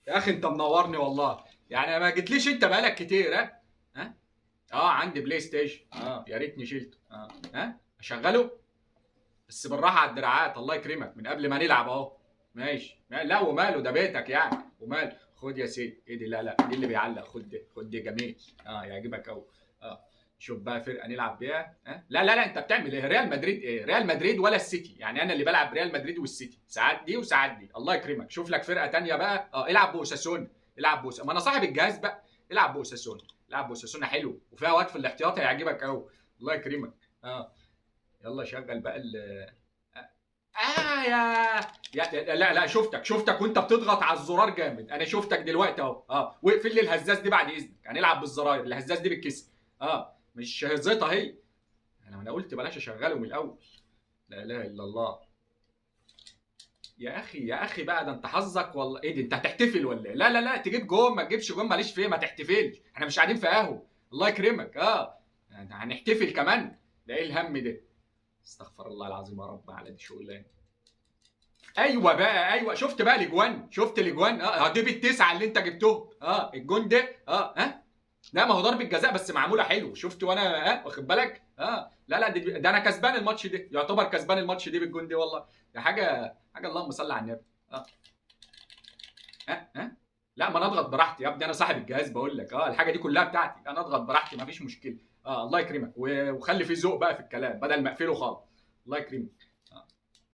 يا اخي انت منورني والله، يعني ما جيتليش انت بقالك كتير. ها ها. اه عندي بلاي ستيشن، اه يا ريتني شلته. اه ها اشغله بس بالراحة على الدراعات، الله يكرمك من قبل ما نلعب اهو. ماشي، لا وماله، ده بيتك يعني وماله. خد يا سيدي، ايه دي؟ لا لا دي اللي بيعلق، خد دي، خد دي، جميل. اه يعجبك قوي. اه شوف بقى فرقه نلعب بيها. ها لا لا لا، انت بتعمل ايه؟ ريال مدريد؟ ايه ريال مدريد ولا السيتي؟ يعني انا اللي بلعب ريال مدريد والسيتي، ساعات دي وساعات دي. الله يكرمك شوف لك فرقه تانية بقى. اه العب باوساسونا، العب بوسا، ما انا صاحب الجهاز بقى. العب باوساسونا، العب باوساسونا، حلو وفيها وقت في الاحتياطي هيعجبك قوي. الله يكرمك. اه يلا شغل بقى ال اه يا لا لا، شفتك شفتك وانت بتضغط على الزرار جامد، انا شفتك دلوقتي اهو. اه واقفل لي الهزاز دي بعد اذنك، هنلعب بالزراير، الهزاز دي بالكسر. اه مش هزيطه هي. انا قلت بلاش اشغله من الاول. لا اله الا الله. يا اخي يا اخي بقى، ده انت حظك والله. ايه دي، انت هتحتفل ولا ايه؟ لا لا لا، تجيب جون ما تجيبش جون ماليش فيه، ما تحتفلش، احنا مش قاعدين في قهوة. الله يكرمك. اه هنحتفل كمان؟ ده ايه الهم ده؟ استغفر الله العظيم يا رب على دي شغلانة. ايوه بقى، ايوه شفت بقى الاجوان، شفت الاجوان. اه دي بالتسعه اللي انت جبتهم. اه الجون ده. اه ها لا ما هو ضربه جزاء بس معمولة حلو، شفت وانا اه واخد بالك. اه لا لا ده انا كسبان الماتش ده، يعتبر كسبان الماتش دي بالجون دي والله. ده حاجة حاجة، اللهم صل على النبي. اه ها ها لا ما انا اضغط براحتي يا ابني، انا صاحب الجهاز بقول لك. اه الحاجة دي كلها بتاعتي، انا اضغط براحتي مفيش مشكلة. اه الله يكرمك، وخلي في ذوق بقى في الكلام بدل ما اقفله خالص. الله يكرمك.